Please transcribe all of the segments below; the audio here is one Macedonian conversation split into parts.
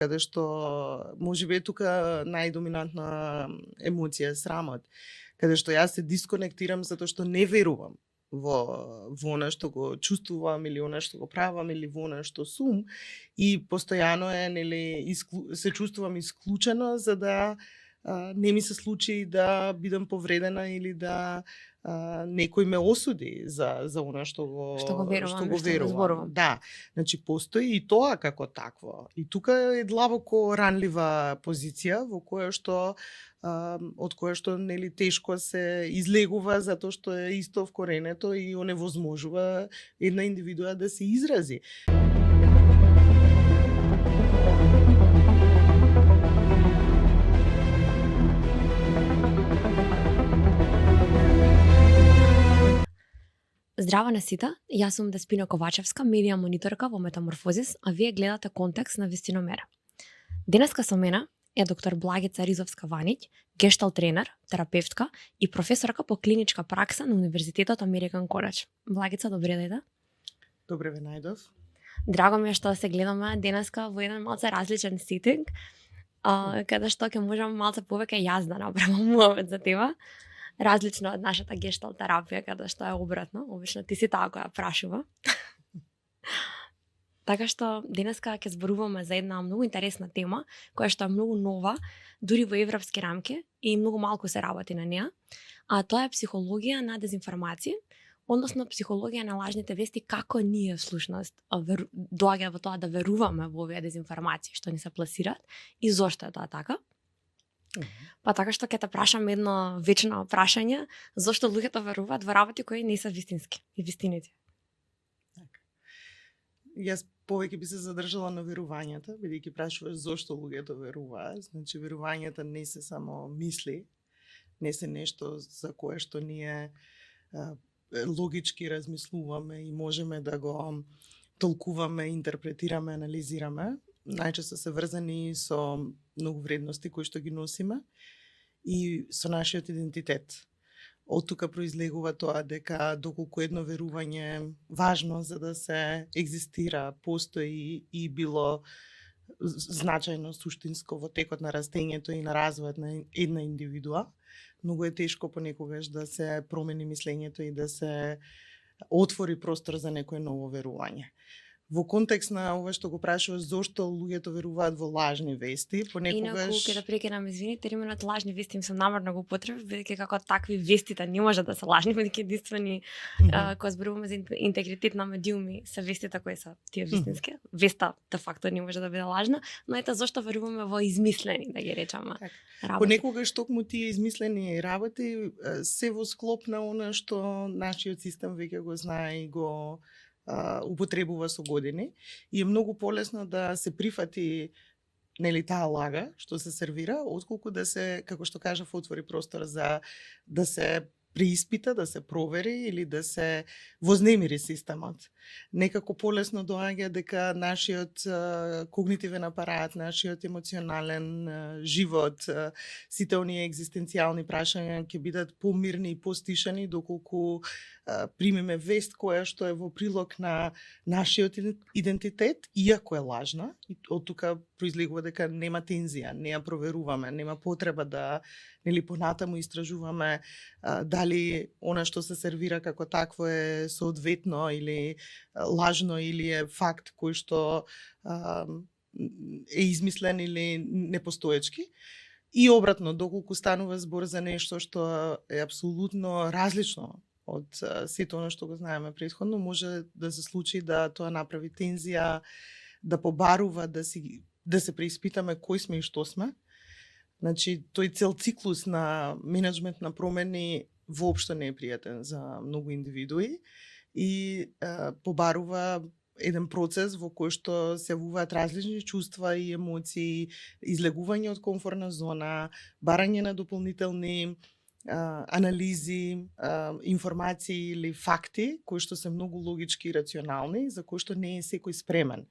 каде што можеби е тука најдоминантна емоција срамот, каде што јас се дисконектирам затоа што не верувам во она што го чувствувам или она што го правам или во она што сум и постојано е нели се чувствувам исклучено за да не ми се случи да бидам повредена или да некој ме осуди за она што го зборувам. Да, значи постои и тоа како такво. И тука е длабоко ранлива позиција во која што од која што нели тешко се излегува затоа што е исто вкоренето и оневозможува една индивидуа да се изрази. Здраво на сите, јас сум Деспина Ковачевска, медија мониторка во Метаморфозис, а вие гледате контекст на Вистиномера. Денеска со мене е доктор Благица Ризовска-Ваниќ, гешталт тренер, терапевтка и професорка по клиничка пракса на Универзитетот Американ Коледж. Благица, добре дојде. Добре ве најдов. Драго ми е што се гледаме денеска во еден малце различен сетинг, каде што ќе можам малце повеќе јас да направам муавет за тебе. Различно од нашата гешталт терапија, каде што е обратно, обично ти си таа која прашува. Така што денеска ќе зборуваме за една многу интересна тема, која што е многу нова, дури во европски рамки и многу малку се работи на неа, а тоа е психологија на дезинформација, односно психологија на лажните вести, како ние всушност доаѓа во тоа да веруваме во овие дезинформации што ни се пласираат и зошто е тоа така. Па така што ќе те прашам едно вечно прашање, зошто луѓето веруваат во работи кои не се вистински и вистините? Јас повеќе би се задржала на верувањата, бидејќи прашуваш зошто луѓето веруваат. Значи верувањата не се само мисли, не се нешто за кое што ние логички размислуваме и можеме да го толкуваме, интерпретираме, анализираме. Најчесто се врзани со многу вредности кои што ги носиме и со нашиот идентитет. Од тука произлегува тоа дека доколку едно верување важно за да се екзистира, постои и било значајно суштинско во текот на растењето и на развојот на една индивидуа, многу е тешко понекогаш да се промени мислењето и да се отвори простор за некое ново верување. Во контекст на ова што го прашуваш зошто луѓето веруваат во лажни вести, понекогаш... Инаку, ќе да прекинам, извини, терминот лажни вести им се намерно го употребив, бидејќи како такви вестите не може да се лажни, бидејќи единствени кога зборуваме за интегритет на медиуми се вестите кои се тие вистински. Веста де факто не може да биде лажна, но ете зошто веруваме во измислени, да ги речеме, работи. Понекогаш токму тие измислени работи се во склоп на она што нашиот систем веќе го знае и го употребува со години и е многу полесно да се прифати нели таа лага што се сервира, отколку да се, како што кажав, отвори простор за да се преиспита, да се провери или да се вознемири системот. Некако полесно доаѓа дека нашиот когнитивен апарат, нашиот емоционален живот, сите оние екзистенцијални прашања ќе бидат помирни и постишани доколку примеме вест која што е во прилог на нашиот идентитет, иако е лажна, и од тука произлегува дека нема тензија, не ја проверуваме, нема потреба да нели понатаму истражуваме дали она што се сервира како такво е соодветно или лажно или е факт кој што е измислен или непостоечки. И обратно, доколку станува збор за нешто што е апсолутно различно од сето оно што го знаеме претходно, може да се случи да тоа направи тензија, да побарува, да се преиспитаме кој сме и што сме. Значи, тој цел циклус на менеджмент на промени воопшто не е пријатен за многу индивидуи и побарува еден процес во кој што се јавуваат различни чувства и емоции, излегување од комфортна зона, барање на дополнителни анализи, информации или факти кои што се многу логички и рационални, за кои што не е секој спремен.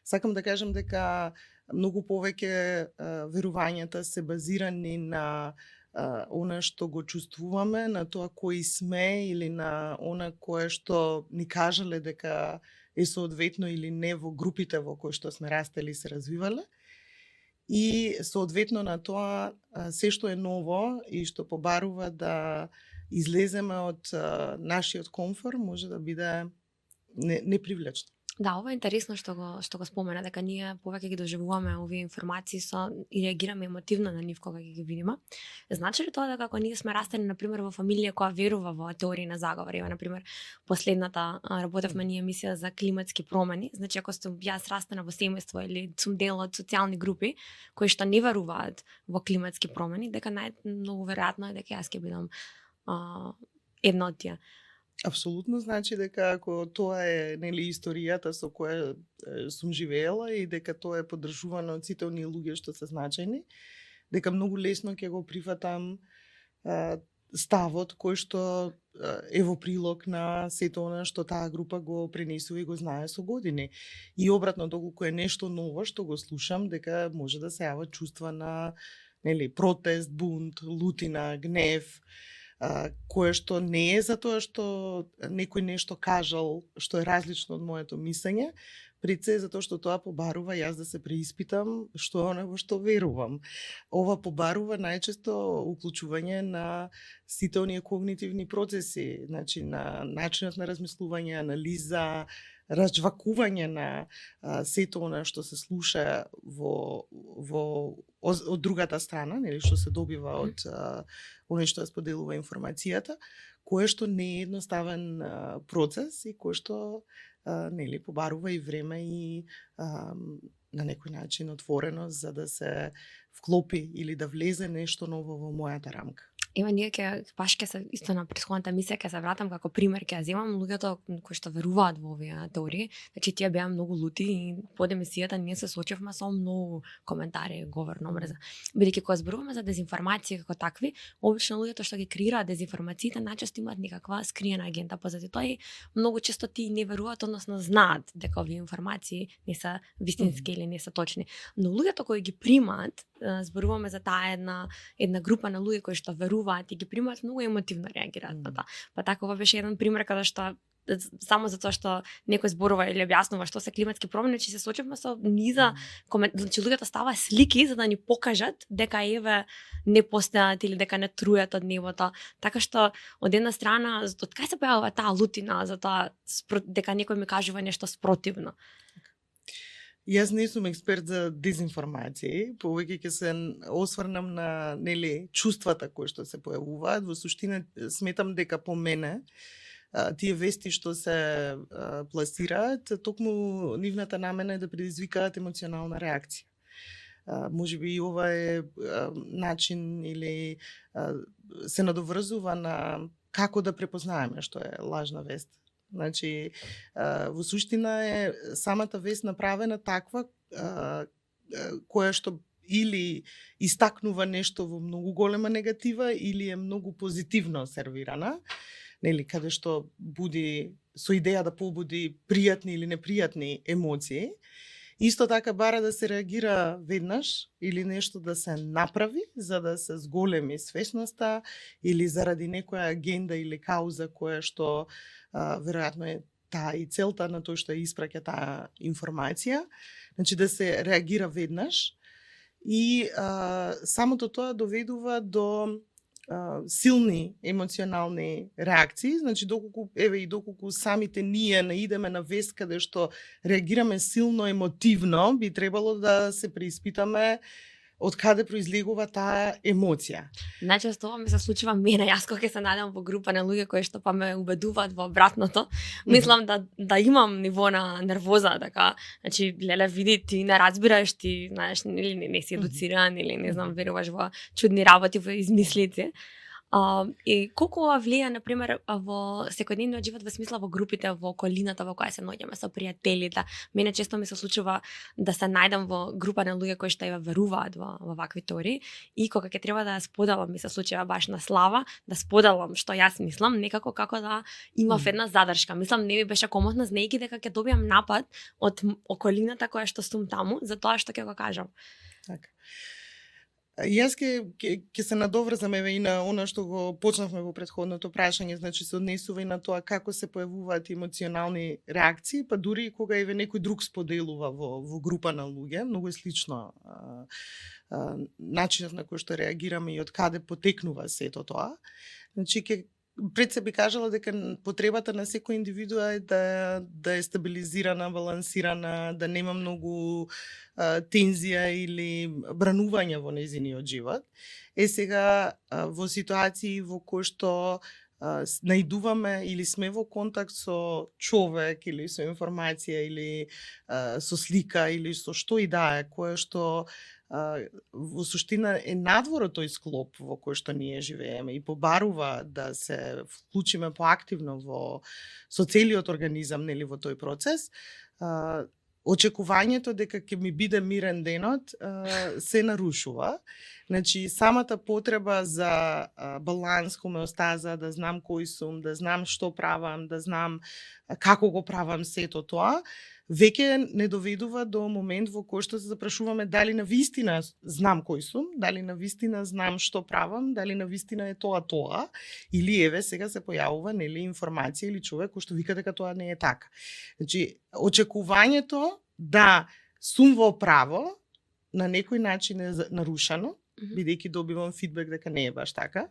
Сакам да кажам дека многу повеќе верувањата се базирани на она што го чувствуваме, на тоа кои сме или на она кое што ни кажале дека е соодветно или не во групите во кои што сме растели и се развивале. и соодветно на тоа се што е ново и што побарува да излеземе од нашиот комфор може да биде непривлечно. Да, ова е интересно што го спомена, дека ние повеќе ги доживуваме овие информации и реагираме емотивно на нив кога ги видиме. Значи ли тоа дека ако ние сме растени на пример во фамилија која верува во теории на заговори, на пример последната работевме ние емисија за климатски промени, значи ако сум јас растена во семејство или сум дел од социјални групи кои што не веруваат во климатски промени, дека многу веројатно е дека јас ќе бидам една од тие. Апсолутно, значи дека ако тоа е историјата со која сум живеела и дека тоа е поддржувано од сите оние луѓе што се значајни, дека многу лесно ќе го прифатам ставот кој што е во прилог на сето она што таа група го пренесува и го знае со години. И обратно, доколку е нешто ново што го слушам, дека може да се јават чувства на протест, бунт, лутина, гнев, кое што не е затоа што некој нешто кажал што е различно од моето мислење, пред се затоа што тоа побарува јас да се преиспитам што е она во што верувам. Ова побарува најчесто уклучување на сите оние когнитивни процеси, значи на начинот на размислување, анализа, раџвакување на сето она што се слуша од другата страна, што се добива од оној што споделува информацијата, кое што не е едноставен процес и кој што побарува и време и на некој начин отвореност за да се вклопи или да влезе нешто ново во мојата рамка. Ева, ние ќе се исто на претходната емисија ќе се вратам како пример ќе земам луѓето кои што веруваат во овие теории, значи тие беа многу лути и под емисијата ние се соочевме со многу коментари, говор на мрза. Бидејќи кога зборуваме за дезинформација како такви, обично луѓето што ги креираат дезинформациите најчесто имаат некаква скриена агенда позади тоа и многу често тие не веруваат, односно знаат дека овие информации не се вистински или не се точни. Но луѓето кои ги примаат, зборуваме за таа една група на луѓе кои што веруваат и ги примаат, многу емотивно реагираат на тоа. Па така ова беше еден пример каде што само затоа што некој зборува или објаснува што се климатски промени, че се соочевме со низа значи луѓето ставаа слики за да ни покажат дека еве не постојат или дека не трујат од небото. Така што од една страна од кај се појавува таа лутина за тоа дека некој ми кажува нешто спротивно. Јас не сум експерт за дезинформации, повеќе ќе се осврнам на чувствата кои што се појавуваат. Во суштина сметам дека по мене тие вести што се пласираат, токму нивната намена е да предизвикаат емоционална реакција. Можеби и ова е начин или се надоврзува на како да препознаеме што е лажна вест. Значи, во суштина е самата вест направена таква која што или истакнува нешто во многу голема негатива или е многу позитивно сервирана, каде што буди со идеја да побуди пријатни или непријатни емоции. Исто така бара да се реагира веднаш или нешто да се направи за да се зголеми свесноста или заради некоја агенда или кауза која што веројатно е таа и целта на тој што ја испраќа таа информација. Значи да се реагира веднаш и самото тоа доведува до силни емоционални реакции, значи доколку самите ние наидеме на вест каде што реагираме силно емотивно, би требало да се преиспитаме од каде произлегува таа емоција. Најчесто ова ми се случува мене, јас кога се најдам во група на луѓе кои што па ме убедуваат во обратното, мислам да имам ниво на нервоза, така, значи леле види ти не разбираш, ти знаеш или не си едуциран или не знам веруваш во чудни работи, во измислици. И колку ова влија, например, во секојдневниот живот, во смисла во групите, во околината во која се наоѓаме со пријателите. Мене често ми се случува да се најдам во група на луѓе кои што веруваат во вакви теории и кога ќе треба да ја споделам, ми се случува баш на слава, да споделам што јас мислам, некако како да имав една задршка. Мислам, не ми беше комотно, знаејќи дека ќе добиам напад од околината која што сум таму, за тоа што ќе го кажам. Така. Јас ќе се надоврзам еве и на она што го почнавме во претходното прашање, значи се однесува и на тоа како се појавуваат емоционални реакции, па дури и кога еве некој друг споделува во група на луѓе, многу е слично начинот на кој што реагираме и од каде потекнува сето тоа. Значи пред се би кажала дека потребата на секој индивидуа е да е стабилизирана, балансирана, да нема многу тензија или бранување во нејзиниот живот. Сега во ситуации во кои што наидуваме или сме во контакт со човек или со информација или со слика или со што и да е, кое што во суштина е надвор од тој склоп во кој што ние живееме и побарува да се вклучиме поактивно со целиот организам нели во тој процес, очекувањето дека ќе ми биде мирен денот се нарушува. Значи, самата потреба за баланс, хомеостаза, да знам кој сум, да знам што правам, да знам како го правам сето тоа, веќе не доведува до момент во кој што се запрашуваме дали на вистина знам кој сум, дали на вистина знам што правам, дали на вистина е тоа, или еве сега се појавува нели информација или човек кој што вика дека тоа не е така. Значи, очекувањето да сум во право на некој начин е нарушено, бидејќи добивам фидбек дека не е баш така.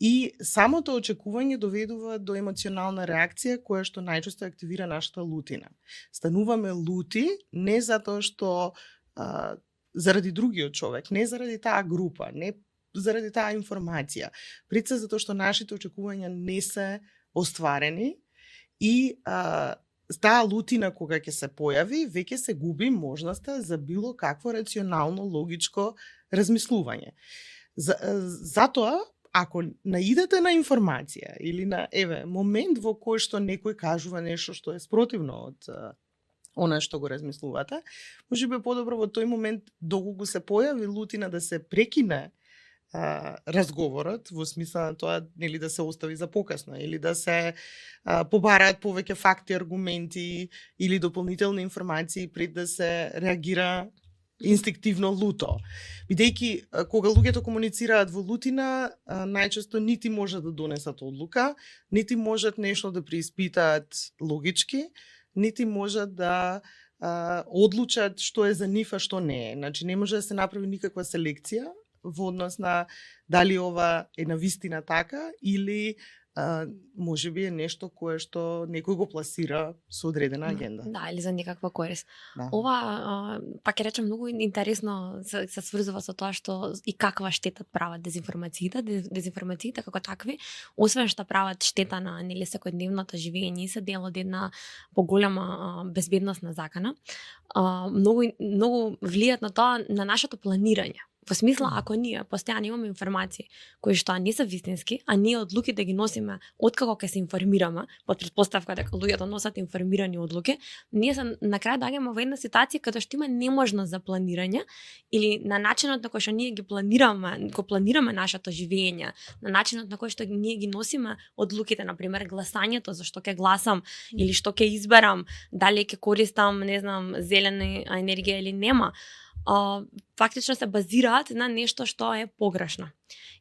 И самото очекување доведува до емоционална реакција која што најчесто активира нашата лутина. Стануваме лути не затоа што заради другиот човек, не заради таа група, не заради таа информација, пред се затоа што нашите очекувања не се остварени и таа лутина кога ќе се појави, веќе се губи можноста за било какво рационално, логичко размислување. Затоа ако наидете на информација или на момент во кој што некој кажува нешто што е спротивно од она што го размислувате, можеби подобро во тој момент доколку се појави лутина да се прекине разговорот во смисла на тоа нели да се остави за покасно или да се побараат повеќе факти, аргументи или дополнителни информации пред да се реагира инстинктивно луто. Бидејќи кога луѓето комуницираат во лутина, најчесто нити можат да донесат одлука, нити можат нешто да преиспитаат логички, нити можат да одлучат што е за нив а што не е. Значи не може да се направи никаква селекција во однос на дали ова е навистина така или можеби е нешто кое што некој го пласира со одредена агенда. Да, или за некаква корист. Да. Ова, па ќе речем, многу интересно се сврзува со тоа што и каква штета прават дезинформациите. Дезинформациите како такви, освен што прават штета на нели секојдневното живење и се дел од една поголема безбедносна закана, многу влијат на тоа на нашето планирање. Во смисла, ако ние постојано имаме информации кои што не се вистински, а ние одлуките ги носиме откако ќе се информираме, под претпоставка дека луѓето носат информирани одлуки, ние се на крај доаѓаме во една ситуација каде што има неможност за планирање или на начинот на кој што ние ги планираме нашето живење, на начинот на кој што ние ги носиме одлуките, на пример гласањето, за што ќе гласам или што ќе изберам, дали ќе користам, не знам, зелена енергија или нема. Фактично се базираат на нешто што е погрешно.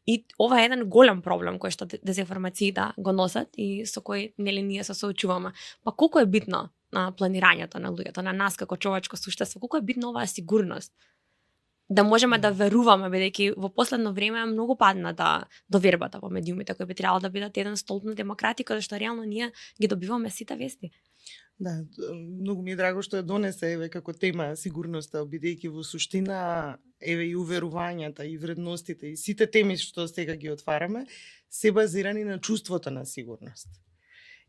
И ова е еден голем проблем кој што дезинформациите го носат и со кој нели ние се соочуваме. Па колку е битно на планирањето на луѓето, на нас како човечко суштество, колку е битна оваа сигурност? Да можеме да веруваме, бидејќи во последно време е многу падната довербата во медиумите кои би требало да бидат еден столб на демократија, каде што реално ние ги добиваме сите вести. Да, многу ми е драго што ја донесе еве како тема сигурноста, бидејќи во суштина еве и уверувањата и вредностите и сите теми што сега ги отвараме се базирани на чувството на сигурност.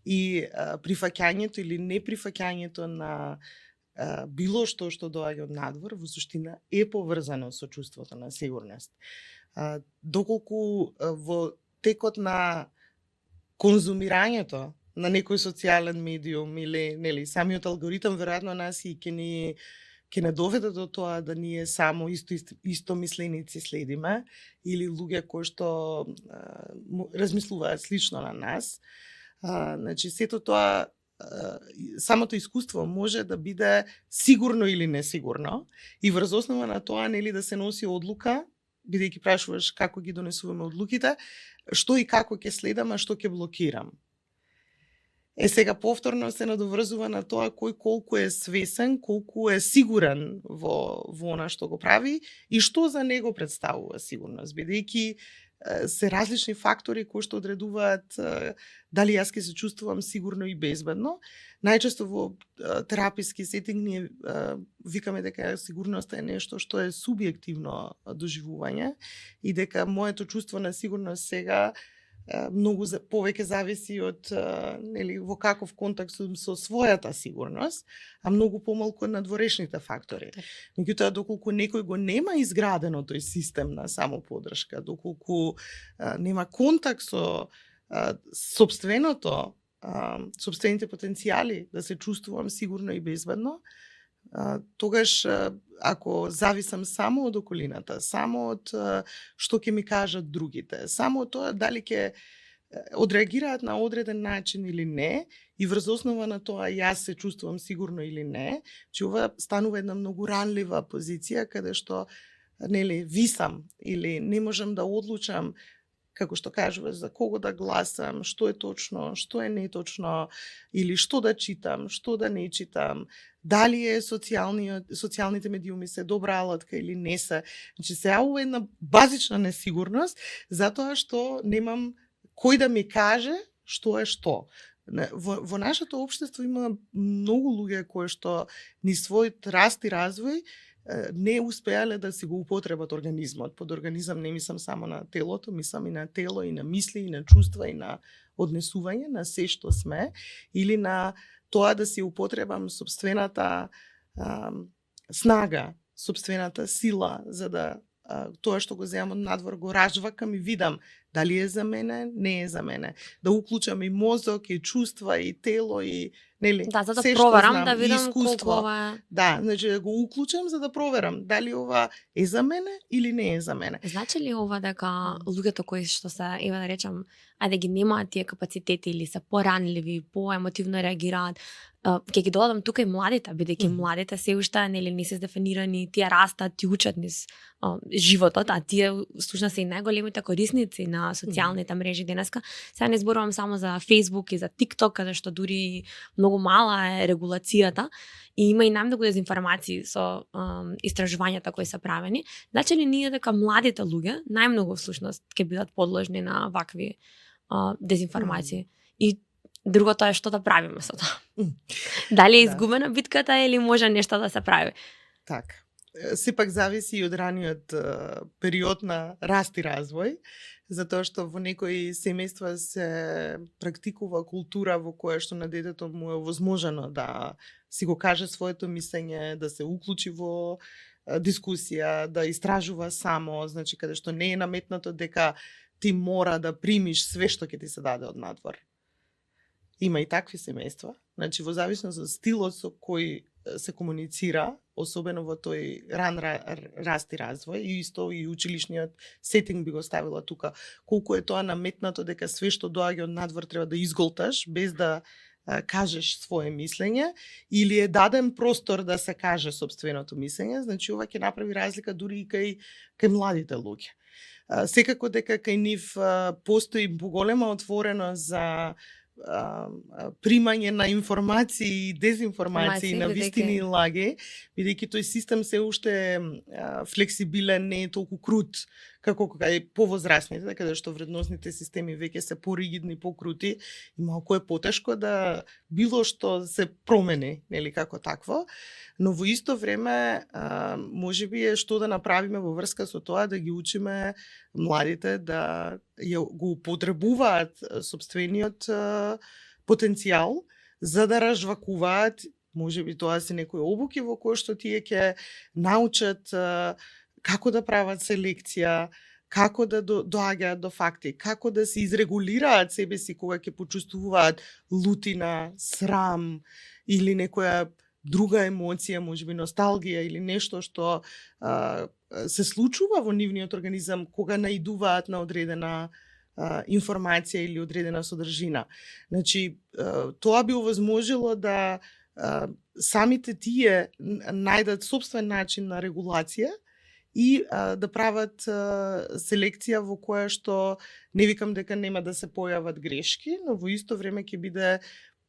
И прифаќањето или неприфаќањето на било што доаѓа од надвор во суштина е поврзано со чувството на сигурност. Доколку во текот на конзумирањето на некој социјален медиум или нели самиот алгоритам веројатно нас и ќе не доведе до тоа да ние само истомисленици следиме или луѓе кои што размислуваат слично на нас. Значи сето тоа самото искуство може да биде сигурно или несигурно и врз основа на тоа нели да се носи одлука бидејќи прашуваш како ги донесуваме одлуките, што и како ќе следам, а што ќе блокирам. Сега повторно се надоврзува на тоа кој колку е свесен, колку е сигурен во она што го прави и што за него представува сигурност, бидејќи се различни фактори кои што одредуваат дали јас ќе се чувствувам сигурно и безбедно. Најчесто во тераписки сетинг ние викаме дека сигурноста е нешто што е субјективно доживување и дека моето чувство на сигурност сега многу повеќе зависи од во каков контакт сум со својата сигурност, а многу помалку од надворешните фактори. Меѓутоа, доколку некој го нема изградено тој систем на самоподршка, доколку нема контакт со сопствените потенцијали да се чувствувам сигурно и безбедно, тогаш ако зависам само од околината, само од што ќе ми кажат другите, само од тоа дали ќе одреагираат на одреден начин или не, и врз основа на тоа јас се чувствувам сигурно или не, че ова станува една многу ранлива позиција каде што висам или не можам да одлучам, како што кажуваш, за кого да гласам, што е точно, што е неточно, или што да читам, што да не читам, дали е социјалните медиуми се добра алатка или не се. Значи, се јавува една базична несигурност, затоа што немам кој да ми каже што е што. Во нашето општество има многу луѓе кои што ни својот раст и развој не успеале да си го употребат организмот. Под организам не мислам само на телото, мислам и на тело, и на мисли, и на чувства, и на однесување, на се што сме, или на тоа да си употребам собствената снага, собствената сила, за да тоа што го земам од надвор го ражвакам и видам дали е за мене, не е за мене. Да уклучам и мозок, и чувства, и тело, и да, за да се проверам, знам, да видам колку ова. Да, значи да го уклучам за да проверам дали ова е за мене или не е за мене. Значи ли ова дека луѓето кои што се, ева да речам, ајде ги немаат тие капацитети или се поранливи, поемотивно реагираат, ќе ги додадам тука и младите, бидејќи младите се уште не се дефинирани, тие растат, ти учат низ животот, а тие слушна се и најголемите корисници на социјалните мрежи денеска. Сега не зборувам само за Facebook и за TikTok, каде што дури многу мала е регулацијата и има и најмногу дезинформации со истражувањата кои се правени. Значи ли ние дека младите луѓе најмногу всушност ќе бидат подложни на вакви дезинформации? И другото е што да правиме со тоа. Дали е изгубена битката или може нешто да се прави? Така. Сепак зависи и од раниот период на раст и развој, затоа што во некои семејства се практикува култура во која што на детето му е возможено да си го каже своето мислење, да се уклучи во дискусија, да истражува само, значи каде што не е наметнато дека ти мора да примиш све што ќе ти се даде од надвор. Има и такви семејства, значи во зависност од стилот со кој се комуницира, особено во тој ран раст и развој, и исто и училишниот сетинг би го ставила тука, колку е тоа наметнато дека све што доаѓа од надвор треба да изголташ без да кажеш свое мислење, или е даден простор да се каже собственото мислење, значи ова ќе направи разлика дури и кај младите луѓе. Секако дека кај нив постои поголема отвореност за примање на информации и дезинформации, на вистини и лаги, бидејќи тој систем се уште флексибилен, не е толку крут како кај повозрасните, каде што вредносните системи веќе се поригидни, покрути, и малку е потешко да било што се промени, нели како такво, но во исто време можеби е што да направиме во врска со тоа да ги учиме младите да го употребуваат собствениот потенцијал за да ражвакуваат, можеби тоа се некои обуки во кои што тие ќе научат како да прават селекција, како да доаѓаат до факти, како да се изрегулираат себе си кога ќе почувствуваат лутина, срам или некоја друга емоција, можеби носталгија или нешто што се случува во нивниот организам кога наидуваат на одредена информација или одредена содржина. Значи, тоа би овозможило да самите тие најдат собствен начин на регулација и да прават селекција во која што не викам дека нема да се појават грешки, но во исто време ќе биде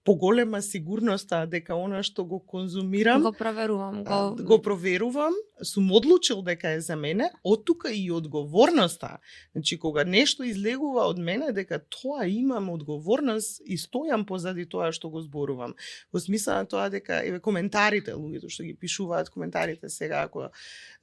поголема сигурноста дека она што го конзумирам, Го проверувам, го проверувам, сум одлучил дека е за мене, од тука и одговорноста. Значи, кога нешто излегува од мене, дека тоа имам одговорност и стојам позади тоа што го зборувам. Во смисла на тоа дека, еве, коментарите, луѓето што ги пишуваат коментарите сега, ако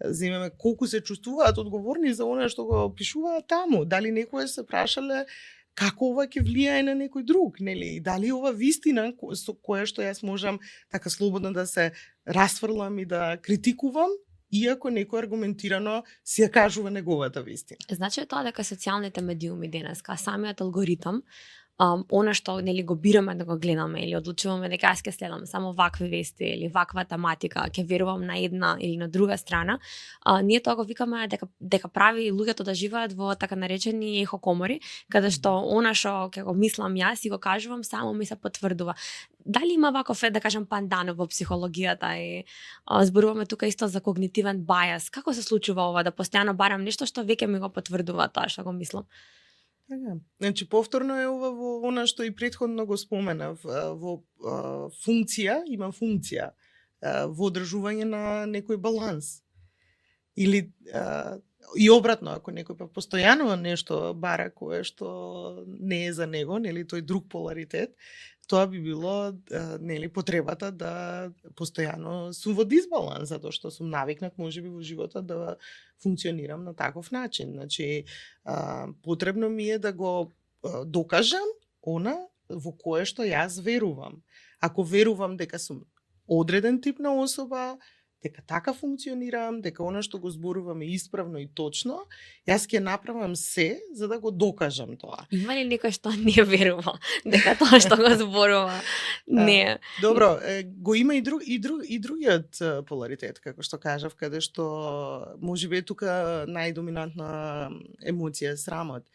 земеме колку се чувствуваат одговорни за она што го пишуваат таму, дали некој се прашале како ова ќе влијае на некој друг, нели? Дали ова вистина со која што јас можам така слободно да се расфрлам и да критикувам, иако некој аргументирано си ја кажува неговата вистина. Значи тоа дека социјалните медиуми денеска, самиот алгоритам, она што нели го бираме да го гледаме или одлучуваме дека јас ќе следам само вакви вести или ваква тематика, ќе верувам на една или на друга страна, ние тоа го викаме дека прави луѓето да живеат во така наречени ехокомори, каде што она што ќе го мислам јас и го кажувам само ми се потврдува. Дали има ваков, да кажам, пандан во психологијата и зборуваме тука исто за когнитивен бајас. Како се случува ова да постојано барам нешто што веќе ми го потврдува тоа што го мислам? Така. Значи, повторно е ова во она што и претходно го споменав. Во функција, има функција во одржување на некој баланс. Или и обратно, ако некој па постојано нешто бара кое што не е за него, нели тој друг поларитет, тоа би било нели потребата да постојано сум во дисбаланс, затоа што сум навикнат можеби во животот да функционирам на таков начин. Значи, потребно ми е да го докажам она во кое што јас верувам. Ако верувам дека сум одреден тип на особа, дека така функционирам, дека она што го зборувам е исправно и точно, јас ќе направам се за да го докажам тоа. Има ли некој што не верува дека тоа што го зборува не? Добро, го има и другиот поларитет, како што кажав, каде што можеби е тука најдоминантна емоција срамот,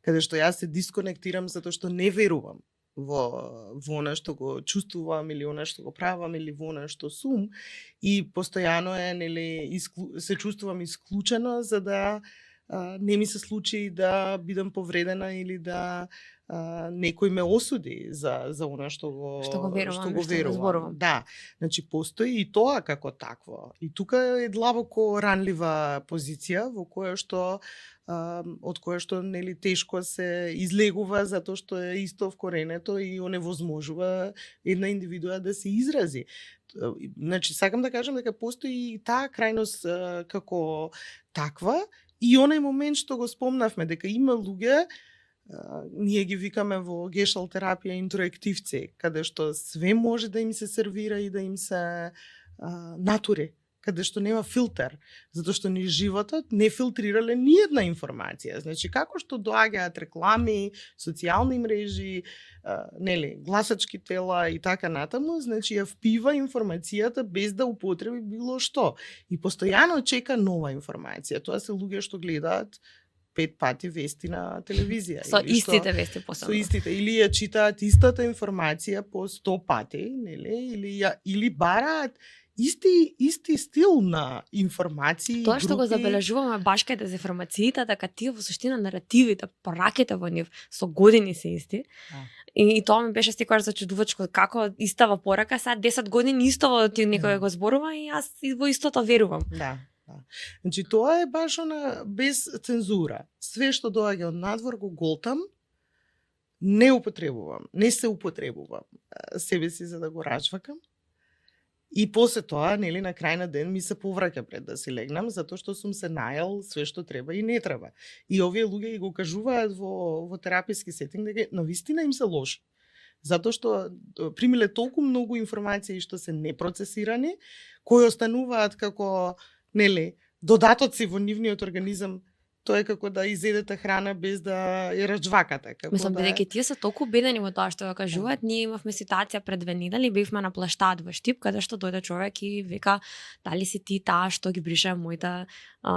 каде што јас се дисконектирам затоа што не верувам во она што го чувствувам или она што го правам или во она што сум и постојано е нели се чувствувам исклучено за да не ми се случи да бидам повредена или да некој ме осуди за она што го верувам. Да, значи постои и тоа како такво. И тука е длабоко ранлива позиција во која што од која што нели тешко се излегува затоа што е исто вкоренето и оневозможува една индивидуа да се изрази. Значи сакам да кажам дека постои и таа крајност како таква и онај момент што го спомнавме дека има луѓе, ние ги викаме во гешталт терапија интроективци, каде што све може да им се сервира и да им се натури, каде што нема филтер, затоа што ни животот не филтрирале ни една информација. Значи, како што доаѓаат реклами, социјални мрежи, нели, гласачки тела и така натаму, значи ја впива информацијата без да употреби било што. И постојано чека нова информација. Тоа се луѓе што гледаат 5 пати вести на телевизија. Со истите вести посебно. Со истите. Или ја читаат истата информација по 100 пати, нели? Или бараат исти стил на информации. Тоа што го забележуваме баш кај дезинформациите, дека тие во суштина наративите, пораките во нив со години се исти. И тоа ми беше секогаш зачудувачко како истава порака сега 10 години истово некој го зборува и јас во истото верувам. Да. Значи тоа е баш она без цензура. Све што доаѓа од надвор го голтам, не употребувам, не се употребувам себе си за да го рачвакам. И после тоа, нели, на крај на ден ми се повраќа пред да си легнам, затоа што сум се најал све што треба и не треба. И овие луѓе и го кажуваат во тераписки сетинг дека навистина им се лошо. Затоа што примиле толку многу информации што се непроцесирани, кои остануваат како, нели, додатоци во нивниот организам, тоа е како да изедете храна без да ја раџвакате. Мислам, бидејќи тие се толку бедени во тоа што ја кажуваат, ние имавме ситуација пред 2 недели, бевме на плаштад во Штип, каде што дојде човек и вика дали си ти таа што ги бриша моите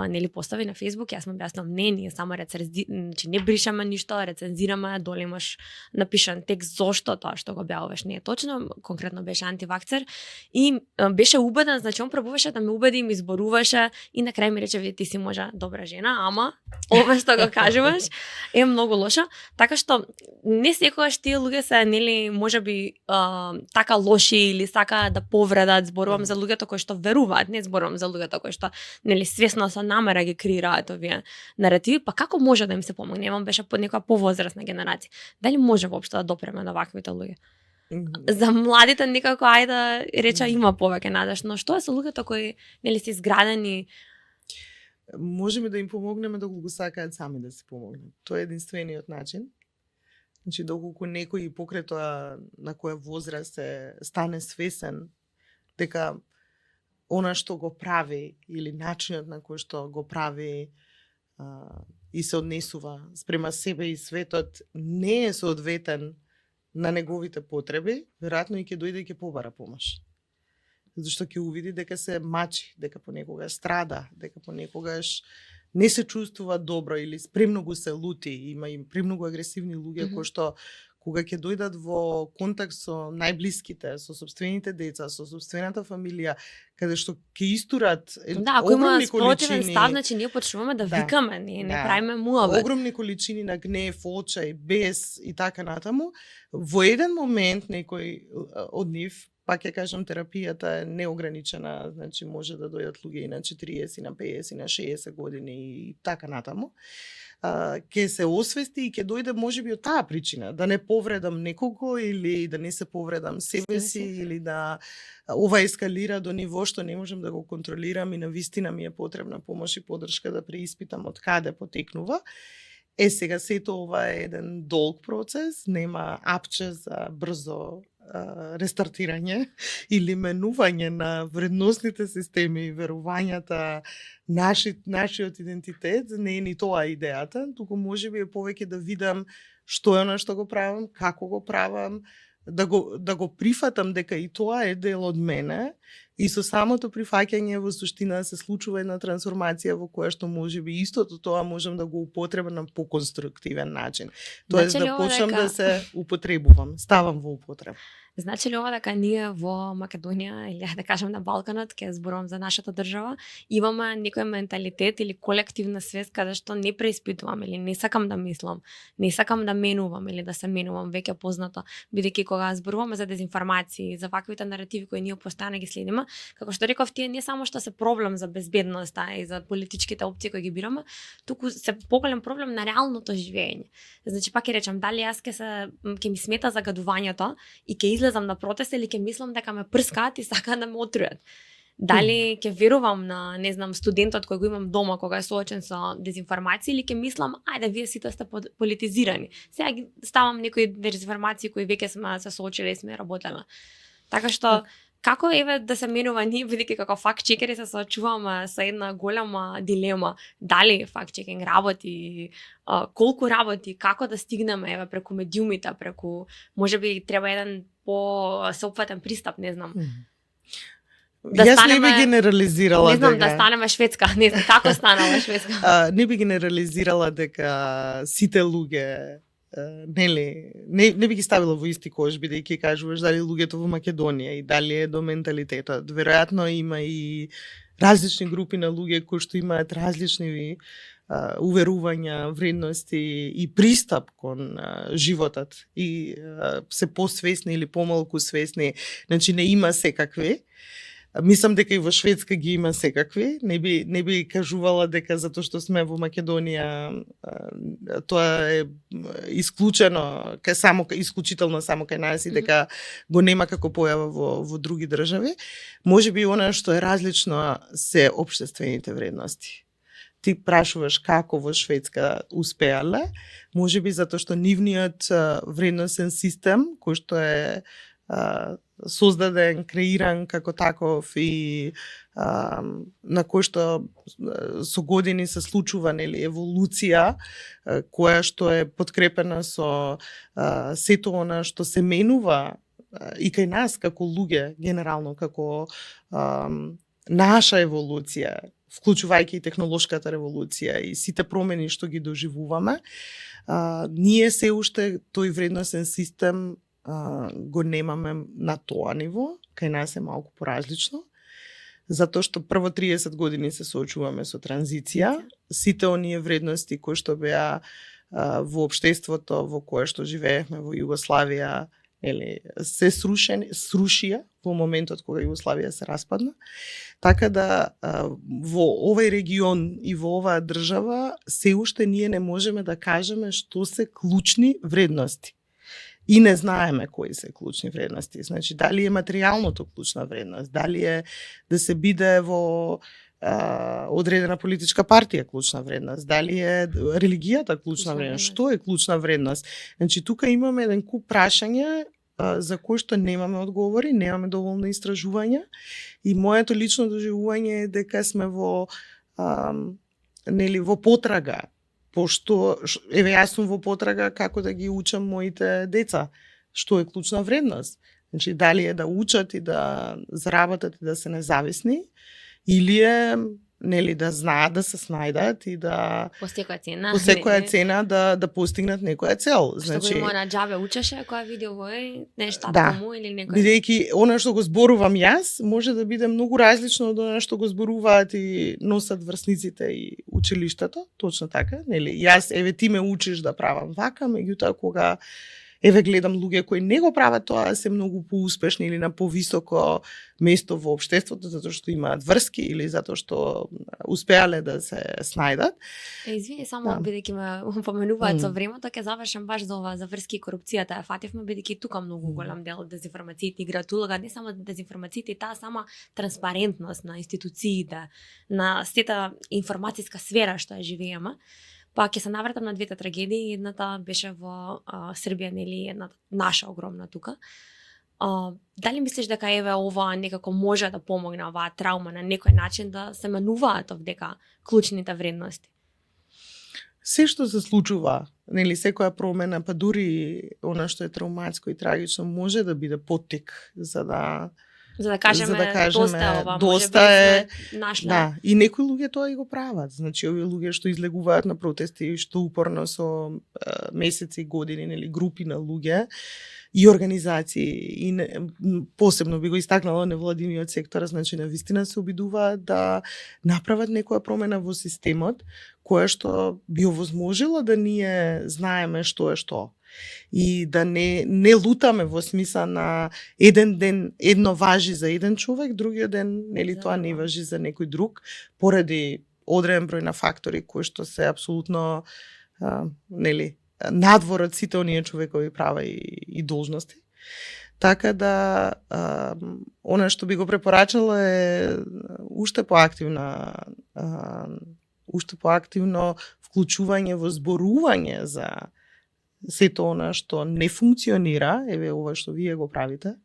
нели постави на Facebook, јас му објаснам не, ние само значи не бришаме ништо, рецензираме, доле имаш напишан текст зошто тоа што го објавуваш не е точно, конкретно беше антивакцер и беше убеден, значи он пробуваше да ме убеди и ми изборуваше и на крај ми рече ти си можа добра жена, ама ова што го кажуваш е многу лошо, така што не секогаш тие луѓе се нели можеби така лоши или сака да повредат, зборувам за луѓето кои што веруваат, не зборувам за луѓето кои што нели свесно со намера ги креираат овие наративи, па како може да им се помогне? Евам беше под некоја повозрасна генерација. Дали може воопшто да допреме до ваквите луѓе? За младите некако ајде реча има повеќе надеж, но што е со луѓето кои нели се изградени? Можеме да им помогнеме доколку сакаат сами да се помогнат. Тоа е единствениот начин. Значи доколку некој покрај тоа на која возраст стане свесен дека она што го прави или начинот на кој што го прави и се однесува спрема себе и светот не е соодветен на неговите потреби, веројатно и ќе дојде и ќе побара помош. Зашто ќе увиди дека се мачи, дека понекогаш страда, дека понекогаш не се чувствува добро или премногу се лути, има и премногу агресивни луѓе кои што кога ќе дојдат во контакт со најблиските, со собствените деца, со собствената фамилија, каде што ќе истурат ако има спротивен став, значи ние почнуваме да викаме, не правиме муабет. Огромни количини на гнев, очај, бес и така натаму, во еден момент некој од нив, пак ќе кажам, терапијата е неограничена, значи може да дојдат луѓе и на 40, и на 50, и на 60 години и така натаму. Ќе се освести и ќе дојде можеби од таа причина, да не повредам некого или да не се повредам себе си или да ова ескалира до ниво што не можам да го контролирам и навистина ми е потребна помош и поддршка да преиспитам од каде потекнува. Сега сето ова е еден долг процес, нема апче за брзо рестартирање или менување на вредносните системи, верувањата, нашиот идентитет, не е ни тоа идејата, туку можеби е повеќе да видам што е она што го правам, како го правам, да го прифатам дека и тоа е дел од мене и со самото прифаќање во суштина се случува една трансформација во која што можеби истото тоа можам да го употребам на поконструктивен начин. Тоест да почнам да се употребувам, ставам во употреба. Значи ли ова дека ние во Македонија или да кажам на Балканот, ќе зборувам за нашата држава, имаме некој менталитет или колективна свест каде што не преиспитувам или не сакам да мислам, не сакам да менувам или да се менувам, веќе познато, бидејќи кога зборуваме за дезинформации, за ваквите наративи кои ние постојано ги следиме, како што реков, тие не само што се проблем за безбедноста и за политичките опции кои ги бираме, туку се поголем проблем на реалното живење. Значи пак ќе речам, дали јас ќе ми смета загадувањето и ќе излезам на протест или ќе мислам дека ме прскаат и сакаат да ме отрујат. Дали ќе верувам на, не знам, студентот кој го имам дома кога е соочен со дезинформации или ќе мислам, ајде вие сите сте политизирани. Сега ги ставам некои дезинформации кои веќе сме се соочиле и сме работеле. Така што како еве да се менува ние, бидејќи како факт чекери се соочуваме со една голема дилема, дали факт чекинг работи, колку работи, како да стигнеме еве преку медиумите, преку можеби треба еден по-сеопфатен пристап, не знам. Да јас не би генерализирала дека... Не знам, да станеме Шведска, не знам, како станала Шведска? Не би генерализирала дека сите луѓе не би ги ставила во исти кош, бидејќи кажуваш дали луѓето во Македонија и дали е до менталитетот. Веројатно има и различни групи на луѓе кои што имаат различни уверувања, вредности и пристап кон животот и се посвесни или помалку свесни, значи не има секакви. Мислам дека и во Шведска ги има секакви, не би кажувала дека затоа што сме во Македонија тоа е исклучено, исклучително само кај нас и дека го нема како појава во други држави. Можеби она што е различно се општествените вредности. Ти прашуваш како во Шведска успеале, можеби затоа што нивниот вредносен систем, кој што е создаден, креиран како таков и на кој што со години се случува нели еволуција која што е подкрепена со сето она што се менува и кај нас како луѓе генерално како наша еволуција, вклучувајќи и технолошката револуција и сите промени што ги доживуваме, ние се уште тој вредносен систем го немаме на тоа ниво, кај нас е малку поразлично, затоа што прво 30 години се соочуваме со транзиција, сите оние вредности кои што беа во општеството во кое што живеевме во Југославија, се срушија во моментот кога Југославија се распадна. Така да во овој регион и во оваа држава се уште ние не можеме да кажеме што се клучни вредности. И не знаеме кои се клучни вредности. Значи, дали е материјалното клучна вредност, дали е да се биде во одредена политичка партија клучна вредност, дали е религијата клучна вредност, што е клучна вредност. Значи, тука имаме еден куп прашања за кои што немаме одговори, немаме доволно истражувања и моето лично доживување е дека сме во во потрага, пошто еве јас сум во потрага како да ги учам моите деца што е клучна вредност. Значи, дали е да учат и да заработат и да се независни, или е да знаат да се снајдат и да по секоја цена да постигнат некоја цел. Значи, што го има на џабе учеше, која види овој нешто му или некој. Бидејќи она што го зборувам јас може да биде многу различно од она што го зборуваат и носат врсниците и училиштето, точно така, нели? Јас еве ти ме учиш да правам вака, меѓутоа кога еве гледам луѓе кои не го прават тоа, се многу поуспешни или на повисоко место во општеството затоа што имаат врски или затоа што успеале да се снајдат. Извини, само бидејќи ме поменуваат со времето, ќе завршам баш за ова, за врски и корупцијата. Фативме бидејќи тука многу голем дел од дезинформациите играат улога, не само дезинформациите, таа сама транспарентност на институциите, на сета информацијска сфера што ја живееме. Па ќе се навратам на двете трагедии, едната беше во Србија, нели, едната наша огромна тука. Дали мислиш дека еве ова некако може да помогне оваа траума на некој начин да се менуваат овдека клучните вредности? Се што се случува, нели, секоја промена, па дури она што е трауматско и трагично може да биде поттик за да кажеме доста е наш. Да, и некои луѓе тоа и го прават. Значи овие луѓе што излегуваат на протести, што упорно со месеци и години, нели, групи на луѓе и организации и посебно би го истакнала невладиниот сектор, значи навистина се обидуваат да направат некоја промена во системот која што би овозможила да ние знаеме што е што. И да не лутаме во смисла на еден ден едно важи за еден човек, другиот ден нели тоа не важи за некој друг, поради одреден број на фактори кои што се апсолутно нели надвор од сите оние човекови права и должности. Така да она што би го препорачала е уште поактивно вклучување во зборување за сето она што не функционира, еве ова што вие го правите,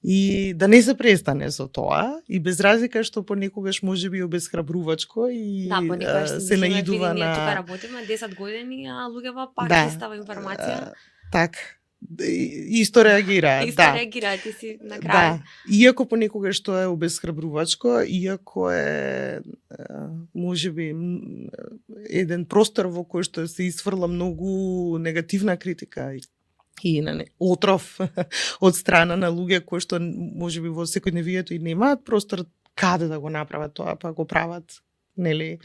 и да не се престане со тоа, и без разлика што понекогаш може би обесхрабрувачко и се наидува на... Тука работиме 10 години, а луѓето пак не става информација. Так, исто реагираат. Реагираат и си на крај. Да, иако понекогаш тоа е обесхрабрувачко, иако е можеби еден простор во кој што се исфрла многу негативна критика и отров од страна на луѓе кои што можеби во секојдневието и немаат простор каде да го направат тоа, па го прават нели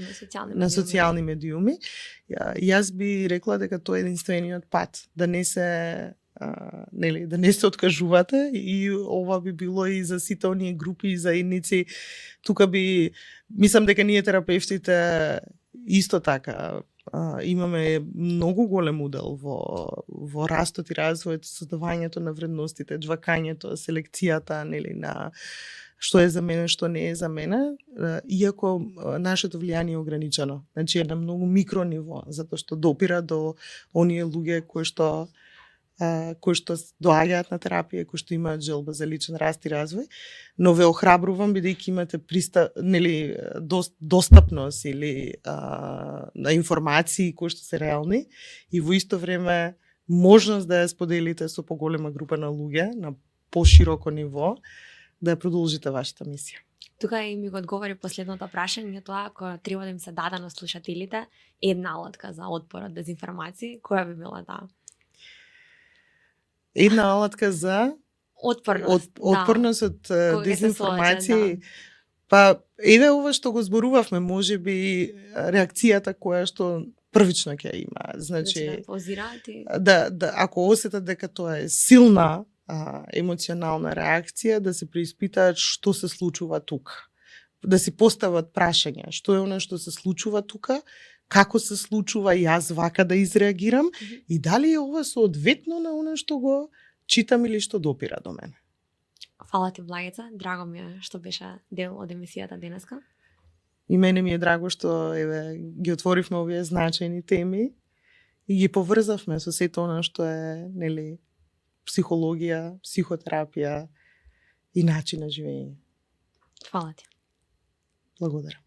на социјални медиуми. Јас би рекла дека тоа е единствениот пат, да не се да не се откажувате, и ова би било и за сите оние групи и заедници. Тука би мислам дека ние терапевтите исто така имаме многу голем удел во растот и развојот, создавањето на вредностите, џвакањето, селекцијата нели на што е за мене, што не е за мене, иако нашето влијание е ограничено. Значи е на многу микро ниво, затоа што допира до оние луѓе кои што кои што доаѓаат на терапија, кои што имаат желба за личен раст и развој, но ве охрабрувам бидејќи имате достапност или на информации кои што се реални и во исто време можност да ја споделите со поголема група на луѓе на пошироко ниво, да ја продолжите вашата мисија. Тука и ми го одговори последното прашање, тоа ако треба да им се даде на слушателите една алатка за отпор од дезинформација, која би била таа? Една алатка за отпорност од дезинформација. Па еве ова што го зборувавме, можеби реакцијата која што првично ќе има. Значи да ако осетат дека тоа е силна емоционална реакција, да се преиспитаат што се случува тука. Да си постават прашања, што е она што се случува тука, како се случува јас вака да изреагирам и дали е ова соодветно на она што го читам или што допира до мене. Фала ти, Благица, драго ми е што беше дел од емисијата денеска. И мене ми е драго што еве ги отворивме овие значајни теми и ги поврзавме со сето она што е, нели, психологија, психотерапија и начин на живење. Фала ти. Благодарам.